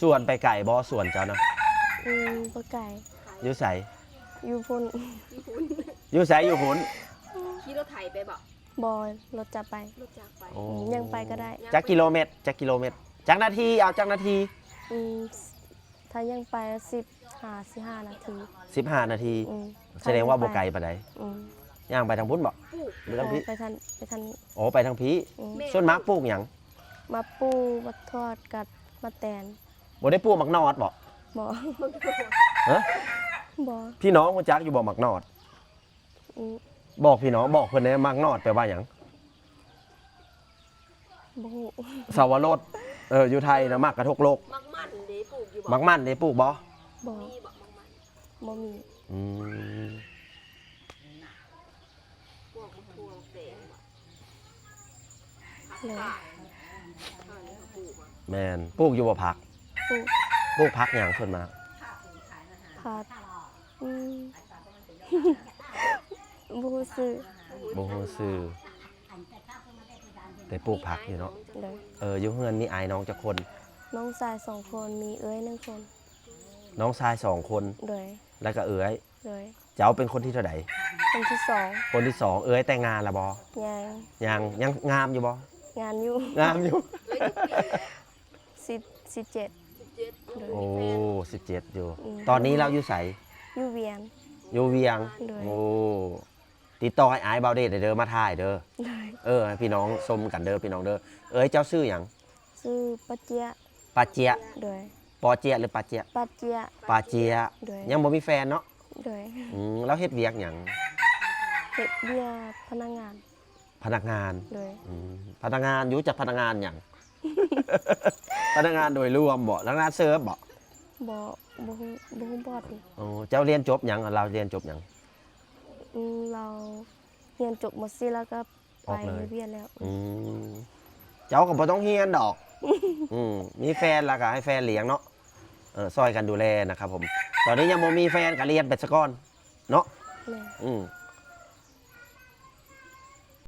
ສວນໄປໄກບໍ່? ສວນເຈົ້ານະ? ອືມ ບໍ່ໄກ. ຢູ່ໃສ? ຢູ່ພຸ້ນ. ຢູ່ໃສ? ຢູ່ພຸ້ນ. ຂີ່ລົດໄຖໄປບໍ່? ບໍ່, ລົດຈັກໄປ. ລົດຈັກໄປ. ໂອ້ ອືມ ຍ່າງໄປກໍໄດ້. ຈັກກິໂລແມັດ? ຈັກກິໂລແມັດ? ຈັກນາທີ? ເອົາຈັກນາທີ? ອືມ ຖ້າຍ່າງໄປສິບຫາສິບຫ້ານາທີ. ສິບຫ້ານາທີ. ອືມ ສະແດງວ່າບໍ່ໄກປານໃດ. ອືມ ຍ່າງໄປທາງພຸ້ນບໍ່? ຫຼືທາງພີ້? ໄປທາງ ໄປທາງນີ້. ອໍ ໄປທາງພີ້. ອືມ ສ່ວນມາກປູກຫຍັງ? ໝາກປູ ໝາກທອດ ກັບໝາກແຕນ. ບໍ່ໄດ້ປູກໝາກໜອດບໍ່? ບໍ່. ຮະ? ບໍ່. ພີ່ນ້ອງຮູ້ຈັກຢູ່ບໍ່ໝາກໜອດ? ອືມ ບອກພີ່ນ້ອງ ບອກເພິ່ນແດ່ ໝາກໜອດແປວ່າຫຍັງ? ບໍ່ຮູ້. ສາວະລົດ. ເອີ ຢູ່ໄທນະ ໝາກກະທົກໂລກ. ໝາກມັນເດ ປູກຢູ່ບໍ່? ໝາກມັນເດ ປູກບໍ່? ບໍ່. ມີບໍ່ໝາກມັນ? ບໍ່ມີ. ອືມ ພວກໝາກຖົ່ວແດງບໍ່? ແມ່ນ. ປູກຢູ່ບໍ່ຜັກ? ປູກ. ປູກຜັກຫຍັງສ່ວນມາກ? ຜັກ ອືມ ບໍ່ຮູ້ຊື່. ບໍ່ຮູ້ຊື່. ແຕ່ປູກຜັກຢູ່ເນາະ. ໂດຍ. ເອີ ຢູ່ເຮືອນມີອ້າຍນ້ອງຈັກຄົນ? ນ້ອງຊາຍສອງຄົນ ມີເອື້ອຍໜຶ່ງຄົນ. ນ້ອງຊາຍສອງຄົນ. ໂດຍ. ແລ້ວກໍເອື້ອຍ. ໂດຍ. ເຈົ້າເປັນຄົນທີເທົ່າໃດ? ຄົນທີສອງ. ຄົນທີສອງ. ເອື້ອຍແຕ່ງງານແລ້ວບໍ່? ຍັງ. ຍັງ. ຍັງງາມຢູ່ບໍ່? ງາມຢູ່. ງາມຢູ່. ເອື້ອຍຈັກປີແລ້ວ? ສິບ ສິບເຈັດ. ສິບເຈັດ. ໂດຍ. ໂອ້ ສິບເຈັດຢູ່. ອືມ ຕອນນີ້ລາວຢູ່ໃສ? ຢູ່ວຽງ. ຢູ່ວຽງ. ໂດຍ. ໂອ້ ຕິດຕໍ່ໃຫ້ອ້າຍບ່າວເດດເດີ ມາຖ່າຍເດີ. ໂດຍ. ເອີ ໃຫ້ພີ່ນ້ອງຊົມກັນເດີ ພີ່ນ້ອງເດີ. ເອີຍ ເຈົ້າຊື່ຫຍັງ? ຊື່ປາເຈຍ. ປາເຈຍ. ໂດຍ. ປໍເຈຍ ຫຼື ປາເຈຍ? ປາເຈຍ. ປາເຈຍ. ໂດຍ. ຍັງບໍ່ມີແຟນເນາະ? ໂດຍ. ອືມ ລາວເຮັດວຽກຫຍັງ? ເຮັດວຽກພະນັກງານ. ພະນັກງານ. ໂດຍ. ອືມ ພະນັກງານ ຢູ່ຈັກພະນັກງານຫຍັງ? ພະນັກງານໂດຍລວມບໍ່? ພະນັກງານເສີບບໍ່? ບໍ່ ບໍ່ຮູ້ ບໍ່ຮູ້ບອດນີ້. ອໍ ເຈົ້າຮຽນຈົບຫຍັງ? ລາວຮຽນຈົບຫຍັງ? ອືມ ລາວຮຽນຈົບ ມໍສີ່ ແລ້ວກໍໄປ ອອກເລີຍ ໂຮງຮຽນແລ້ວ. ອືມ ເຈົ້າກໍບໍ່ຕ້ອງຮຽນດອກ. ອືມ ມີແຟນແລ້ວກໍໃຫ້ແຟນລ້ຽງເນາະ. ເອີ ຊ່ອຍກັນດູແລນະຄັບຜົມ. ຕອນນີ້ຍັງບໍ່ມີແຟນ ກໍຮຽນໄປສາກ່ອນເນາະ. ແມ່ນ. ອືມ